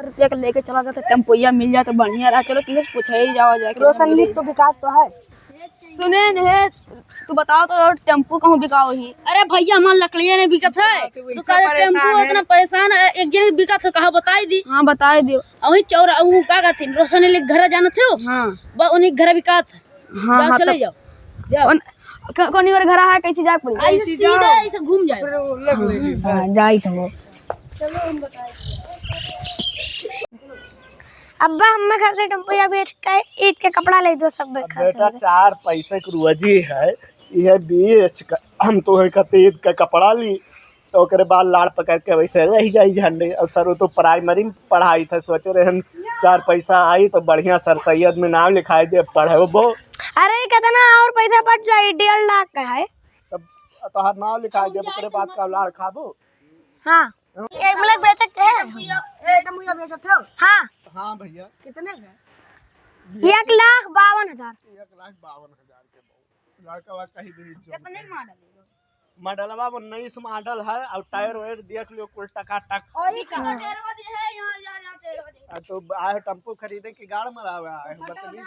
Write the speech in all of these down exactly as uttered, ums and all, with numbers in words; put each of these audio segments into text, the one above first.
रुपया के लेके चला जाता, टेम्पोइया मिल जाता, बढ़िया रहा। चलो, किसी से पूछे ही जावा जाके। रोशन, लिख तो बिकात तो है। सुने न हे, तू बताओ तो, टेम्पू कहूँ बिकाओ ही? अरे भैया, हमार लकड़िया नहीं बिकत है। हाँ, तो तू कह टेम्पू परेशान है। इतना परेशान है, एक जने बिकत है, कहाँ बताई दी? हाँ, बताई दियो। वही चौरा, वो का कहते हैं, रोशन ने घर जाना थे। हाँ। बस उन्हीं घर बिकात है। हाँ, जाओ, हाँ, चले तो जाओ। जाओ। कौन, क-, कौन और घर है, कैसे जाए पड़ी? ऐसे कैसे सीधा जाओ? ऐसे घूम जाए। फिर वो लग लेगी। हाँ, जाई तो वो। चलो, हम बताए। अब्बा, हमें घर से टेम्पुया बेच के ईद के कपड़ा ले दो सब। अब बेटा, चार पैसे के रोजी है, यह बेच के हम तोहे खातिर ईद का कपड़ा ली, तो ओकरे बाद लाड़ पकड़ के वैसे रह जाई झंडे। और सर, वो तो प्राइमरी में पढ़ाई था, सोचे रहे हम चार पैसा आई तो बढ़िया सर सैयद में नाम लिखाई दे, पढ़बो। अरे, कितना और पैसा बच जाई, डेढ़ लाख का है। तब तोहार नाम लिखाई दे, ओकरे बाद का लाड़ खाबो। हाँ। एक मिनट, बेचत है। ए, टमुआ बेचत हो? हाँ। हाँ भैया। कितने का? एक लाख बावन हजार। एक लाख बावन हजार के बहुत। लड़का बा कही दे जो। कितने का मॉडल है? मॉडलवा उन्नीस मॉडल है और टायर वायर देख लियो कुल टकाटक। और ये देखो, का? टायरवा दे है, यहाँ, यहाँ, यहाँ टायरवा दे। आ तो आए टेम्पू खरीदे कि गाड़ मरावे आए हो, बतली।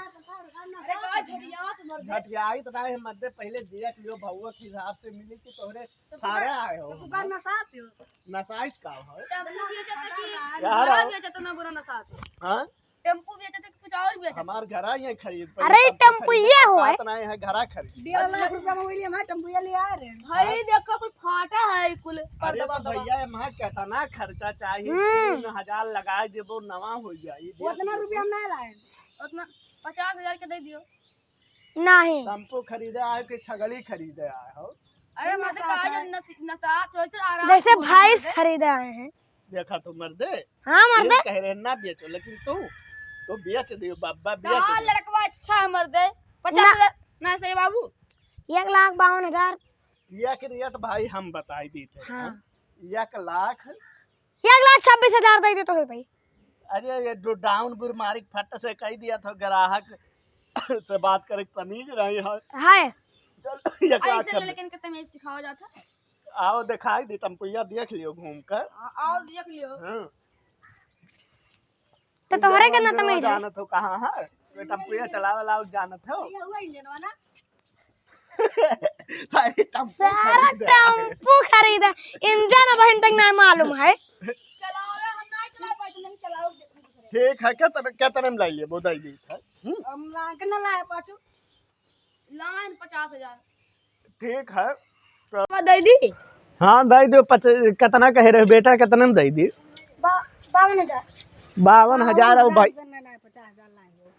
अरे का झटिया से मर दे। झटियाई तो नहीं मत दे, पहले देख लियो भौवा के हिसाब से मिली कि तोहरे तो सारे आए हो। तो तू का नसात हो? नसाइत का हो? टेम्पू बेचत कि यार, बुरा बेचत ना बुरा नसात हो। हाँ? टेम्पू बेचत कि कुछ और बेचत? हमार घरा ये खरीद पे अरे, टेम्पू टेम्पू खरीदे ये का हुआ है। बात नहीं है, घरा खरीद। डेढ़ लाख रुपया में वही हमारे टेम्पू ये ले आ रहे हैं। भाई, देखो, कोई फाटा है कुल, अरे, पर्दा तो पर्दा। भैया, ये माँ कितना खर्चा चाहिए? हम्म। तीन हजार लगा देबो, नवा हो जाई। वो उतना रुपया हम ना लाए। उतना पचास हजार के दे दियो। नहीं। टेम्पो खरीदे आए कि छगली खरीदे आए हो? अरे, मर्दे, नसात का है। जो नस-, नसात वैसे आराम जैसे से बोल भैंस रहे। खरीदे आए हैं। देखा तो मर्दे, हाँ, मर्दे। ये कह रहे ना बेचो, लेकिन तू तो बेच दियो बाबा, बेच कहाँ दियो। लड़कवा अच्छा है मर्दे, पचास हजार ना। ना सही बाबू। एक लाख बावन हजार। एक रेट भाई हम बताई दी थे, हाँ। हाँ? एक लाख एक लाख छब्बीस हजार दे दे तो है भाई। अरे, ये जो डाउन बीमारी फट से कह दिया था, ग्राहक से बात करे के तमीज रही है। हाय। चल, एक लाख ऐसे छब्बीस। लेकिन के तमीज सिखावा जाता है। आओ, दिखाई दे, टेम्पुया देख लियो घूम कर। आ-, आओ, देख लियो। हाँ। तो तोहरे के ना इंजन तमीज है। जानत हो कहाँ है? ये टेम्पुया चलावे ला जानत हो? ये हुआ इंजनवा ना? सारी टेम्पू सारा खरीदे आए। टेम्पू खरीदे, इंजन अब हिन तक नहीं मालूम है। चलावे, हम नहीं चला पाए, तुम नहीं चलाओ, देखो दूसरे। ठीक है, क्या तरह, क्या तरह में लाई लिए, वो दे दी है। हम्म? हम ला के ना लाए पाछू। लाइन पचास हजार। ठीक है, तो वो दे दी? हाँ, दे दो, पच-, कितना कहे रहे बेटा, कितना में दे दी? बा-, बावन हजार। बावन हजार। और भाई, पचास हजार लाए हो।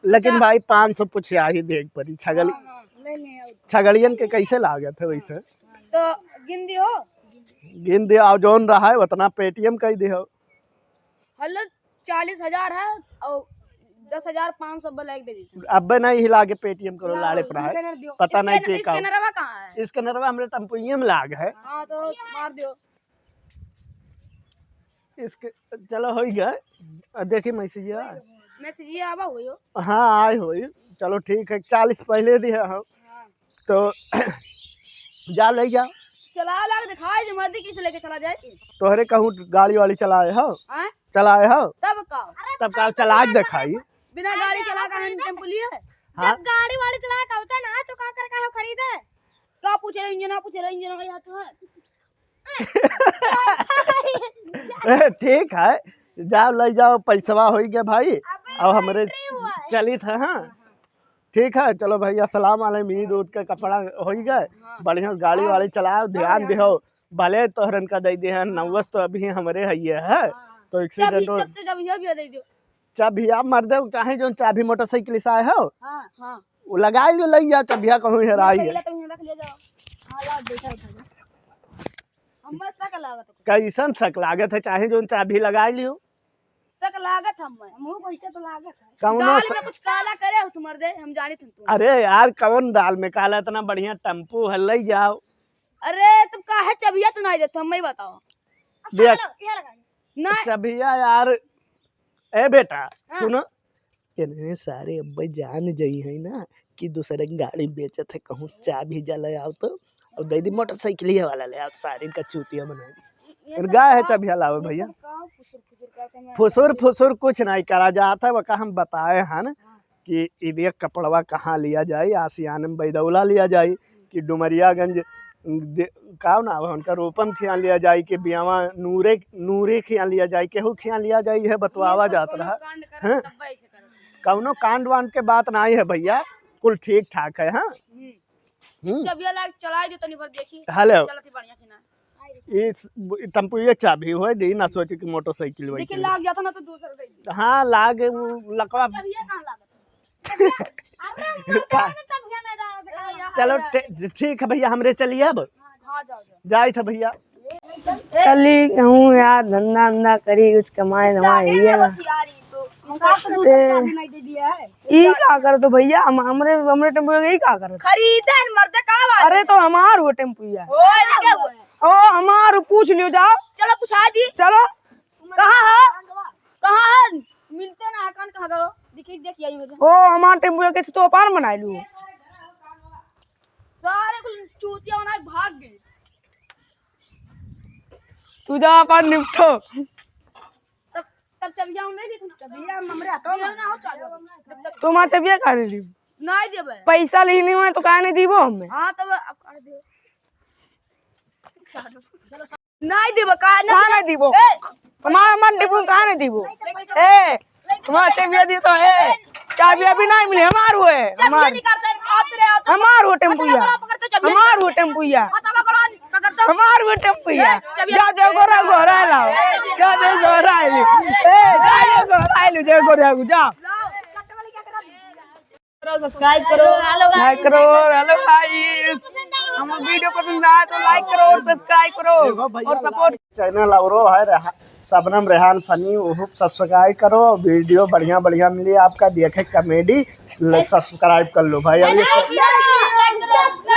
लेकिलेकिन जा। भाई, पाँच सौ पुछिया ही देख परी, छगली। हाँ, हाँ, ले लें और का। छगलियन के कैसे लागत है वैसे? तो गिन दियो। गिन दियो, और जौन रहा है उतना पेटीएम कर दियो। हेलो, चालीस हजार है और दस हजार पाँच सौ ब्लैक दे दीजिए। अबे नहीं हिला के पेटीएम करो, लाओ, लाड़े पर है। स्कैनर दियो। पता नहीं स्कैन-, के का। स्कैनरवा कहाँ है? स्कैनरवा हमरे टम्पुइये में लाग है। हाँ, तो मार दियो। इसके, चलो, हो ही गए। अब देखी मैसेज। मैसेज आवा हो यो। हाँ, आए हो। चलो, ठीक है, चालीस पहले दी है हम। हाँ। तो जा ले जा। चला लाग दिखाई दे, मर्दी किस लेके चला जाए। तोहरे कहूँ गाड़ी वाड़ी चलाए हो? हाँ? चलाए हो? तब का? तब का चला के दिखाई? बिना गाड़ी चला का हम टेम्पो लिए? हाँ? जब गाड़ी वाड़ी चलाए का होता ना, तो का कर का हम खरीदे? का पूछे रहे इंजन, पूछे रहे इंजन का याद है? ए, ठीक है, जाओ, ले जाओ, पैसवा होई गया भाई। अबे और हमरे बैटरी हुआ है। चलित है, हाँ। ठीक है, चलो भाई, अस्सलाम वालेकुम, ईद उद के कपड़ा होई गए, हाँ। बढ़िया गाड़ी हाँ। वाड़ी चलाओ, ध्यान हाँ। दिहो, भले तोहरन का दे दे हैं, हाँ। नवस तो अभी हमरे है, ये है, हाँ। तो चाबी, एक्सीडेंट हो। चाबी, चाबी, चाबी दे दो। चाबी आप मर दे, चाहे जो चाबी मोटरसाइकिल से आए हो, हाँ। हाँ। वो लगा लियो, ले जाओ, चाबिया कहूँ हेराई है। पहले तो यहाँ रख ले जाओ। हाँ, लाओ, बैठा, बैठा, बैठा। हमें शक लागत है। कैसन शक लागत है? चाहे जोन चाबी लगा लियो। शक लागत हमें। हमहू को ऐसे तो लागत है। कौनो दाल स- में कुछ काला करे हो तुम मर्दे, हम जानी तुम, तुम। अरे यार, कौन दाल में काला? इतना बढ़िया टेम्पो है, ले जाओ। अरे, तुम काहे चाबिया तो नहीं देते, हमें बताओ। देख। चलो, ये लगा। नहीं। चाबिया यार, ए बेटा, हाँ। सुनो, इन्हें सारे अब्बे जान जाई है ना कि दूसरे की गाड़ी बेचत है, कहूँ चाबी जले आओ तो और दे दी मोटरसाइकिलिया वाला ले, आप सारी का चूतिया बना दी। ये फिर सब गाय है का, चबिया लावे ये भैया। सब का फुसुर फुसुर करते हैं? फुसुर फुसुर कुछ नहीं करा जाता है, वो का हम बताए हैं ना हाँ। कि इदिया कपड़वा कहाँ लिया जाई, आसियान में बैदौला लिया जाई कि डुमरियागंज दे-, का नाम है उनका, रूपम खियान लिया जाई कि बियावा नूरे, नूरे खियान लिया जाई, केहू खियान लिया जाई, यह बतवावा ये सब जात कोनो रहा। कांड करत हैं? तब ऐसे करत। कौनो कांड वांड के बात नहीं है भैया, कुल ठीक ठाक है। हाँ। हम्म। हम्म। चबिया लाग चलाए दे तनी भर देखी। हेलो। चलत ही बढ़िया कि ना। ई स-, ब-, टेम्पुए चाबी होए दी, ना सोचे कि मोटरसाइकिल देखी वइकिल। लाग जाता ना तो दूसरा दे दी। हाँ, लाग उ लकवा। चबिया कहाँ लागत? अरे, ऊपर का? से चबिया नहीं डाला था। ए, यहाँ चलो, आया। टे-, ठीक है भैया, हमरे चलिए अब। हाँ, जाओ, जाओ। जाइत है भैया। चली कहूँ यार, धंधा धंधा करी, कुछ कमाए धमाए, ये ना। बतियारी तो। हिसाब से दूसरा ए। चाबी नहीं दे दिया है। ई का करत हो भैया? हम, हमरे, हमरे टेम्पो के ई का करत? खरीदे न मर्दे, का बात अरे है? तो हमार हो टेम्पुया। ओ, ये क्या हुआ? ओ, हमार हो, पूछ लियो जाओ। चलो, पूछा दी। चलो। कहाँ हो? कहाँ है? मिलते ना है, कौन कहाँ गयो? देखिए, देखिए, आई वजह। ओ, हमार टेम्पुया के तो पार मना लू। सारे कुल चूतिया बना के भाग गए। तू जा अपन निपटो। तब, तब चबिया हमरे दी तू। चबिया हमरे हाथों में। ना हो, चलो। तब तक तुम्हार चबिया काहे नहीं दी? नहीं देबे। पैसा लेने में तो काहे नहीं दीबो हमें? हाँ, तब अब काट दे। नहीं देबे, का नहीं काहे नहीं दीबो? ए! हमार मन डिबू काहे नहीं दीबो? ए, हमार चबिया दी तो, ए, चाबी अभी नहीं मिली, हमार हुए, चबिया हमार। निकालते, आते रहे, आते हमार हो टेम्पुया। पकड़ते चबिया हमार हो निकालते। टेम्पुया। हाथवा पकड़ो, पकड़ते। हमार हो टेम्पुया। ए, चबिया। जा, जा, गोरा, गोरा लाओ। जा, जा, गोरा आइलू। ए, जा, जा, गोरा आइलू, जा, गोरा आइलू, जा। लाओ। Subscribe करो। Like करो, hello guys, हम video पसंद आए तो like करो और subscribe करो और support। Channel औरो है रेहा-, शबनम रेहान funny, वो subscribe करो, video बढ़िया बढ़िया मिली आपका देखे comedy, ल-, subscribe कर लो भाई। अभी